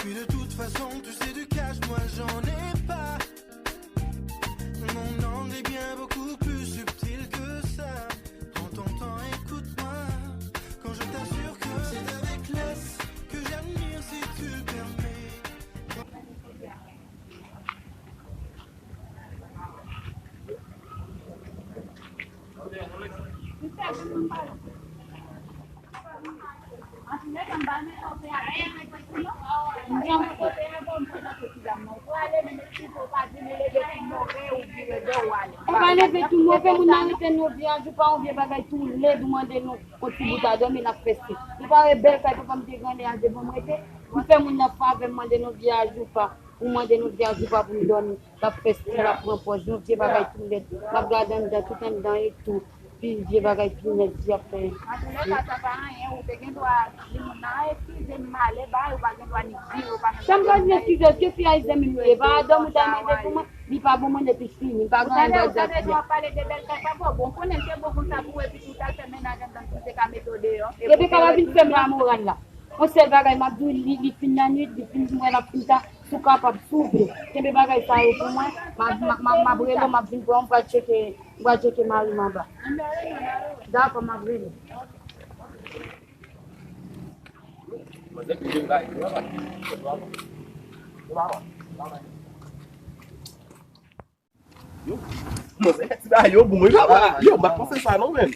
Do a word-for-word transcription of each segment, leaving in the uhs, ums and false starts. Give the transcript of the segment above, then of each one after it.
De toute façon, tu sais du cash, moi j'en ai pas. Mon angle est bien beaucoup plus subtil que ça. Prends ton temps, écoute-moi. Quand je t'assure que c'est avec classe que j'admire, si tu le permets. Ou pa leve tou move, moun nan rete nou vye ajoupa, yon vye bagay tou lèd, ou mande nou yon ti bout a dòmi, n ap fè si. Nou pa wè bèl kay papa m te gen lè a devan m rete? M fè moun nan favè, m mande nou vye ajoupa, ou mande nou vye ajoupa pou m dòmi. L ap fè stil, l ap pran pòz, yon vye bagay tou lèd. M ap gade anndan, tout anndan e tou. Pi vye bagay tou nèt, di ap fè. Antoulèka, sa pa anyen, ou te gen dwa di moun nan, "Eskize m, m ale, bay," ou pa gen dwa ni di, ou pa menm Sa m ka di eskize, èske fi a se zanmi m li ye? Pa adan ou ta mande pou mwen, li pa bon moun epi fini, m pa gen anyen dwa di a fi a. Ou pale de bèl kay pa bon, bon, konnen l te bon konsa pou ou epi tou, ou t al fè mennaj anndan pou l te ka mete w deyò. Rebeka pa vin fè m lamoral la. Yon sèl bagay m ap di w, li, li fin nan nwit, li fin mwen l ap fin ta, si w kapab, souple, kenbe bagay sa yo pou mwen, m ap, m ap, m ap, m ap rele w, m ap vin pran w, m pral tcheke, m pral tcheke mari m anba. Dakò, m ap rele w. Yo, manzè, ti bagay yo bon, wi, papa. Yo, m pa t panse sa, non, menm.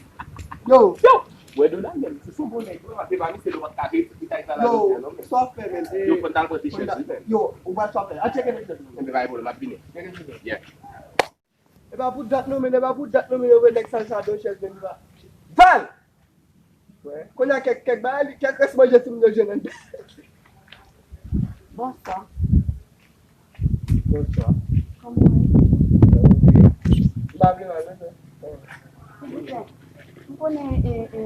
Yo. Yo, wè Donald, menm, se son bon nèg, wi, papa. Se pa misye nou pa t ka reyisi ti bagay sa la, non, menm. Yo, sa w ap fè, menm? Yo, fò n t al pran ti chèz, wi, menm. Yo, ou wè sa w ap fè. Al tcheke ti chèz, menm. Enben, pa gen pwoblèm, m ap vini. Tcheke ti chèz. Yeah. E pa pou dat, non, menm, e pa pou dat, non, menm, yo voye nèg sa l sa do chèz, menm, li pa. Val! Kounye a kèk, kèk bagay, li, kèk rès manje timoun yo jwenn anndan. Bonswa. Bonswa. Kòman w ye? M pa vle mal, non, sè. Silvouplè, m konnen, e, e,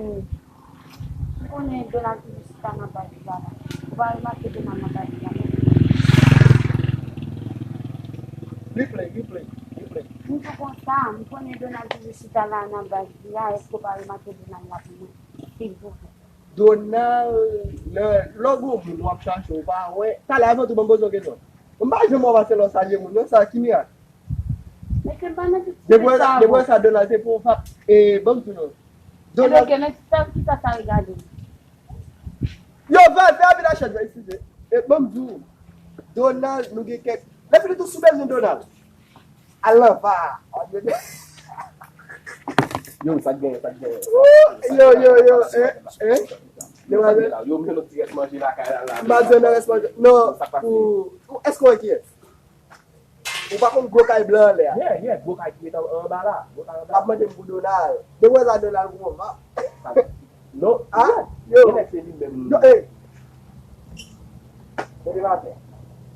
m konnen Donald toujou chita nan baz la la. Ou pa remake Donald nan baz la, non? Replay, replay, replay. M di w konsa, m konnen Donald toujou chita la nan baz li a, èske w pa remake Donald la pou mwen? Silvouplè. Donald, lè, lè w gon moun w ap chache, w pa wè. Talè avan tou, ban m poze w kesyon. M pa janm wè w pase lè w salye moun, non, sa ki mirak? Mesye, m pa nan tout ti sa, depi w wè sa, Donald, se pou w pa, e, ban m di w, non. Donald. Ebyen, ok, men sa, kisa sa regade m? Yo, Val, fè apil a chèz la, eskize. E, ban m di w, Donald, nou gen kèk, lè fini tou, si w bezwen Donald, al nan va a. Yo, sa k genyen, sa k genyen? Yo, yo, yo, eh, eh. Yo, sa k genyen la? Yo, m jwenn yon ti rès manje lakay la, la. M pa jwenn rès manje. Non. Sa k pase? Ou, ou, èske w wè kiyès? Ou pa konn gwo kay blan anlè a? Yeah, yeah, gwo kay ki ret an, anba la. Gwo kay anba la. L ap mande m pou Donald. Depi w wè sa Donald, ou konn va. Non. Ah, yo. Gen nèg se li menm. Yo, eh. Mete m atè.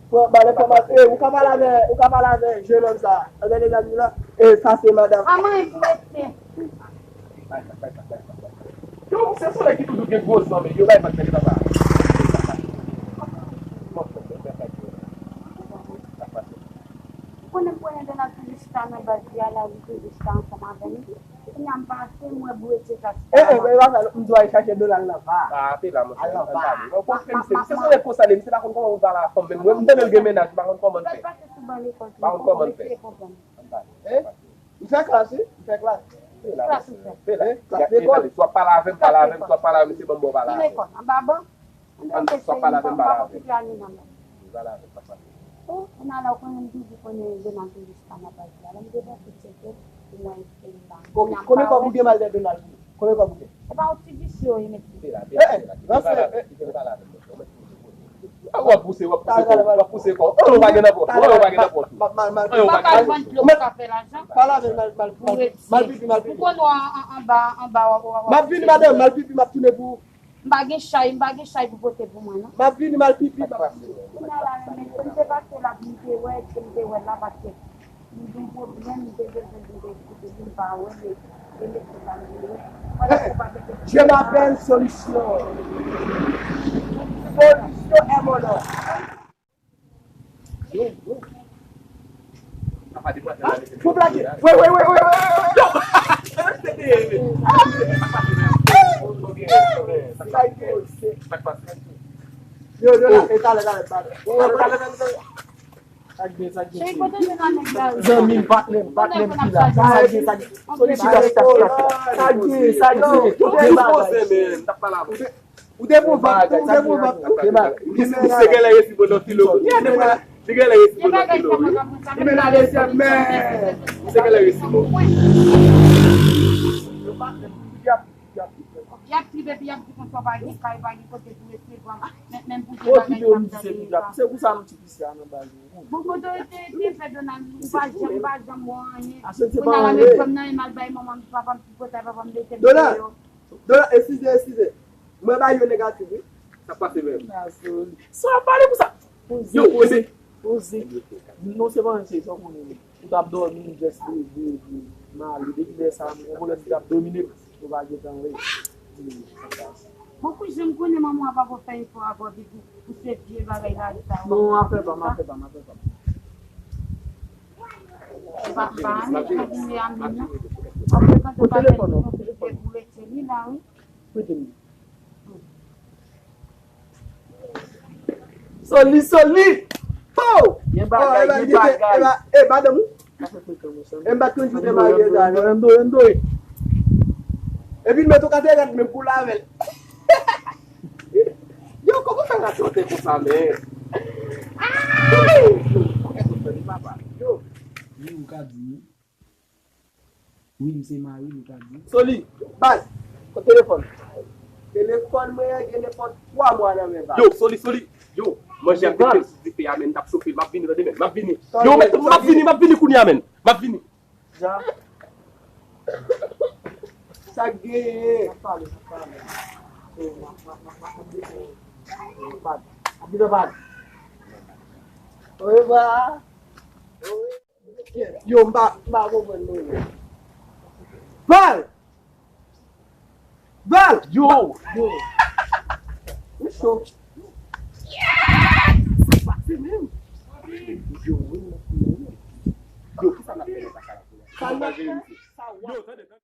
Pran, ba lè kòmanse, eh, ou ka pale avè, ou ka pale avè jennonm sa. Anben, medam yo la. Eh, sa se madanm. Kòman e pou rete? Yo, se sou nèg ki toujou gen gwo zan, men yo bay vag nèg la. Ou konnen m konnen Donald toujou chita nan baz li a, la, li toujou chita ansanm avè m. Kounye a m pase, m wè bouye tcheka chita. Eh, eh, men pa sa, m di w al chache Donald nan va. Ah, te la, monchè. Al nan va. Non, konn se misye, misye se nèg konsa, li, misye pa konn kòman pou pale a fanm, men mwen, m tande l gen mennaj, m pa konn kòman l fè. Pase sou ban lekòl, m pa konn kòman l fè. Eh? M fè klas, wi. M fè klas. Ki klas ou fè? Klas lekòl. Swa pale avè m, pale avè m, swa pale avè m, se ban m ba w pale avè m. Ki lekòl? Anba ban? Ann, swa pale avè m, pale avè m. Pale avè m, pa pale. Oh, kounye a la, ou konnen m toujou konnen Donald toujou chita nan baz la. Lè m te panse tcheke, pou mwen, se li la. Ok, konbyen kòb ou gen mal dèyè Donald? Konbyen kòb ou gen? Se pa yon ti visye ou ye, mesye. Se la, se la, se la. Kite m pale avè m, kite m pale avè m. Ah, w ap pouse, w ap pouse kò, w ap pouse kò. An, ou pa gen nan pòch ou, an, ou pa gen nan pòch ou. An, ou pa gen nan pòch ou. Ou pa ka vann pye pou ka fè lajan. Pale avè m, mal, mal, mal, mal pipi, mal pipi. Ou konn w an, an, anba, anba, w ap, w ap. M ap vini, madanm, mal pipi, m ap tounen pou ou. M pa gen chay, m pa gen chay pou pote pou mwen, non. M ap vini, mal pipi, m ap tounen. Kounye a la, men, se m te pase la pou m te wè, se m te wè la, paske M gen pwoblèm, m te bezwen vin te koute li, m pa wè, men, men mesye sa m vin wè. Wè la, ou pa mete. Je m'appelle Solution. Solution est mon nom. Yo, yo. Fò plake. Wè, wè, wè, wè, wè, wè, wè. Yo. Sa a été. Sa k pase? Yo, yo, la, e talè, talè, talè. Talè, talè, talè, talè. Sa k gen, sa k gen, cheri, kote nou nan nèg la? Zanmi m, patnè m, patnè m ki la. Sa k gen, sa k gen. Soli, chita, chita, chita, chita. Sa k gen, sa k gen. Tout bagay. Ou te bon vant, ou te bon vant. Ou se genlè resi bon nan filo. Kounye a, li genlè resi bon nan filo. Li menm ale sèlman. Ou se genlè resi bon. Y ap tripe, epi y ap di konsa, w pa gen kay, w pa gen kote pou resevwa m. Men, men pou de bagay sa m tande yo pa. Se pou sa m ti pisi a nan bagay. Bon, kote w te, te fè Donald, ou pa janm, ou pa janm wè anyen. Kounye a la, men fanm nan, e mal bay manman m, papa m, tripotay papa m, mete m deyò. Donald, eskize, eskize. Mwen ba yo negatif, wi. Sa pase menm. Sa w ap pale pou sa? Poze, yo, poze, poze. Non, se pa anyen, se sa w konnen. Ou t ap dòmi, m jis leve, leve, m ale. Depi lè sa a, m gon pwoblèm ki t ap domine m. Ou pa gentan wè. Bon, kouzen, m konnen manman w ap ap fè efò avè w, epi pou, pou se vye bagay la, sa. Non, afè pa m, afè pa m, afè pa m. Se pa, pa anyen, kontinye a menm, non. Apre, kan ou pa fè, kontinye pou rete li la, wi. Prete m. Soli, soli! Po! Gen bagay, gen bagay. E, madanm ou? E, m pa t konn si w te marye sa, non. Epi l met ou ka te rèd menm pou lavel. Yo, kòman fè rakonte konsa, men? Ay! Yo, kòman fè li, papa? Yo. Wi, ou ka di, wi. Wi, m se mari, li ka di. Soli, baz, kot telefòn? Telefòn mwen an gen nenpòt twa mwa nan men baz. Yo, Soli, Soli. Yo, manje ap depi sou dife a, men, m t ap chofe l. M ap vini, tande, men. M ap vini. Yo, men, m ap vini, m ap vini kounye a, men. M ap vini. Ja. Sa k genyen? N ap pale, n ap pale. Yo, m ap, m ap, m ap, m ap desann. Yo, m ap desann. Orevwa. Yo, m pa, m pa konprann nou menm. Val! Val! Yo! Yo! Ou cho. Sa pase menm? Yo, wi, m ap fini. Yo, kisa n ap fè nan kaka la? Sa n ap fè? Yo, tande, tande.